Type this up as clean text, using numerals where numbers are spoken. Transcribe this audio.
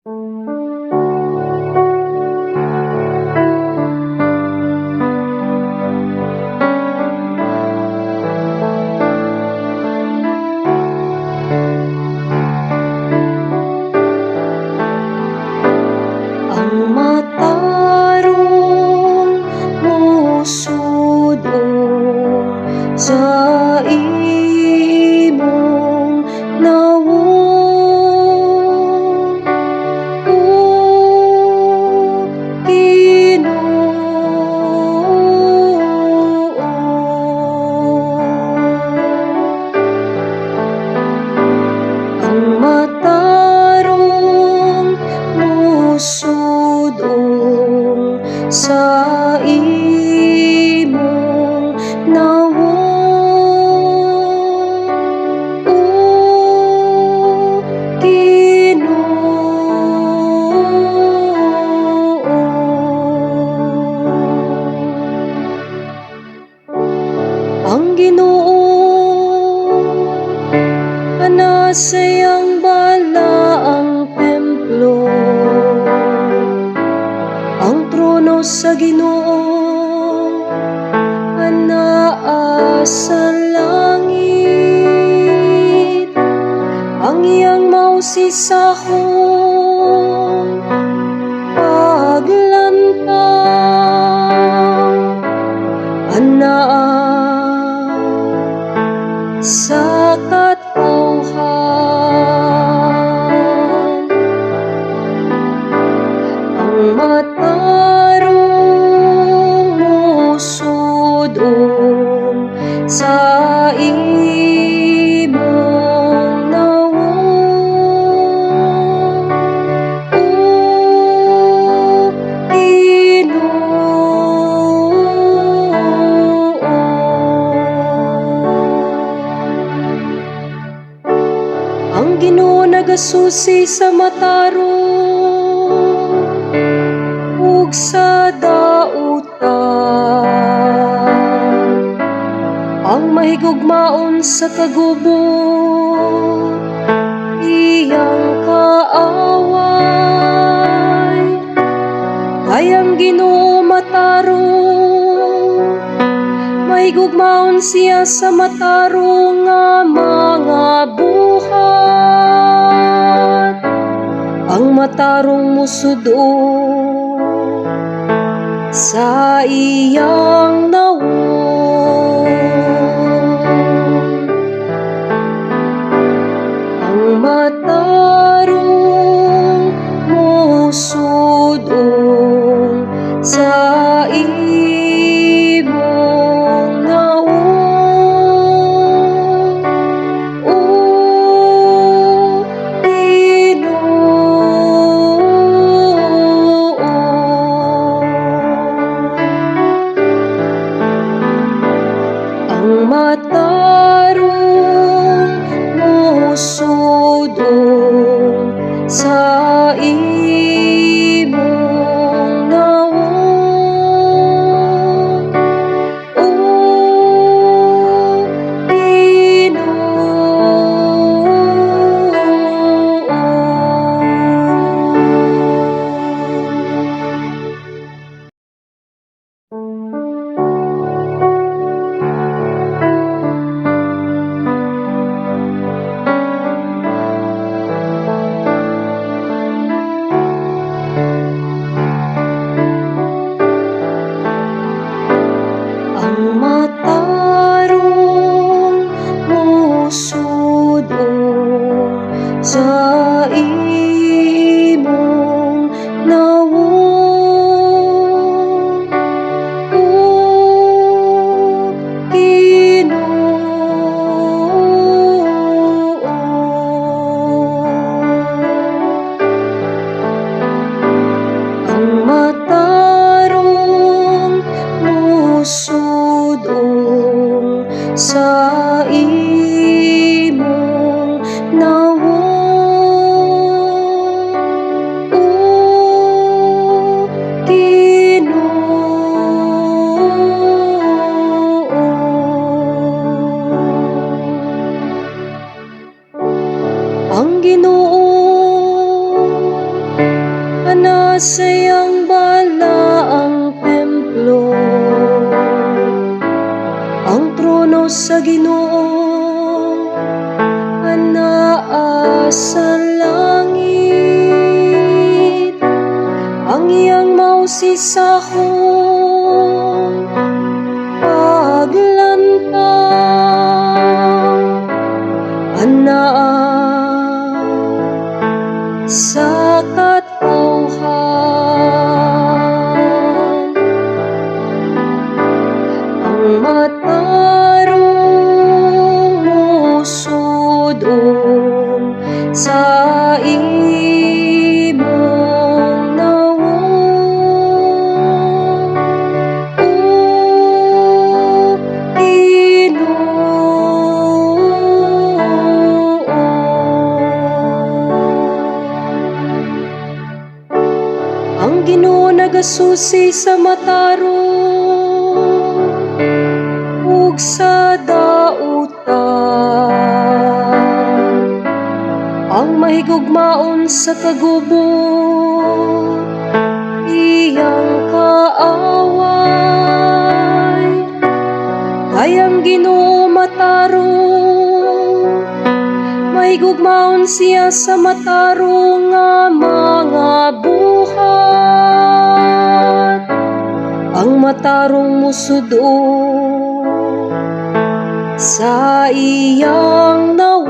Ang matarong musudong sa imong nawong, O Ginoo. Ang matarong musudong sa imong nawong, O Ginoo. Ang Ginoo ana sa iyang balaang templo. Ang trono sa Ginoo anaa sa langit. Ang iyang mausisahon paglantaw anaa sa katawhan. Ang matarong musudong sa imong nawong, O Ginoo. Ang Ginoo nagasusi sa matarong ug sa dautan. Ang mahigugmaon sa kagubo iyang kaaway. Kay ang Ginoo matarong, mahigugmaon siya sa matarong nga mga buhat. Ang matarong musudong sa iyang nawong. Ang matarong musudong sa imong nawong, O Ginoo. Ang matarong musudong sa imong nawong, O Ginoo. Ang matarong musudong sa imong nawong, O Ginoo. Ang matarong musudong sa imong nawong, O Ginoo. Ang Ginoo Sa iyang balaang templo. Ang trono sa Ginoo anaa sa langit. Ang iyang mausisahon paglantaw anaa sa katawhan. Ang matarong mosud-ong sa imong nawong, O Ginoo. Ang Ginoo nagasusi sa matarong ug sa dautan. Ang mahigugmaon sa kagubot iyang kaaway. Kay ang Ginoo matarong, mahigugmaon siya sa matarong nga mga buhat. Ang matarong musud-ong sa iyang nawong.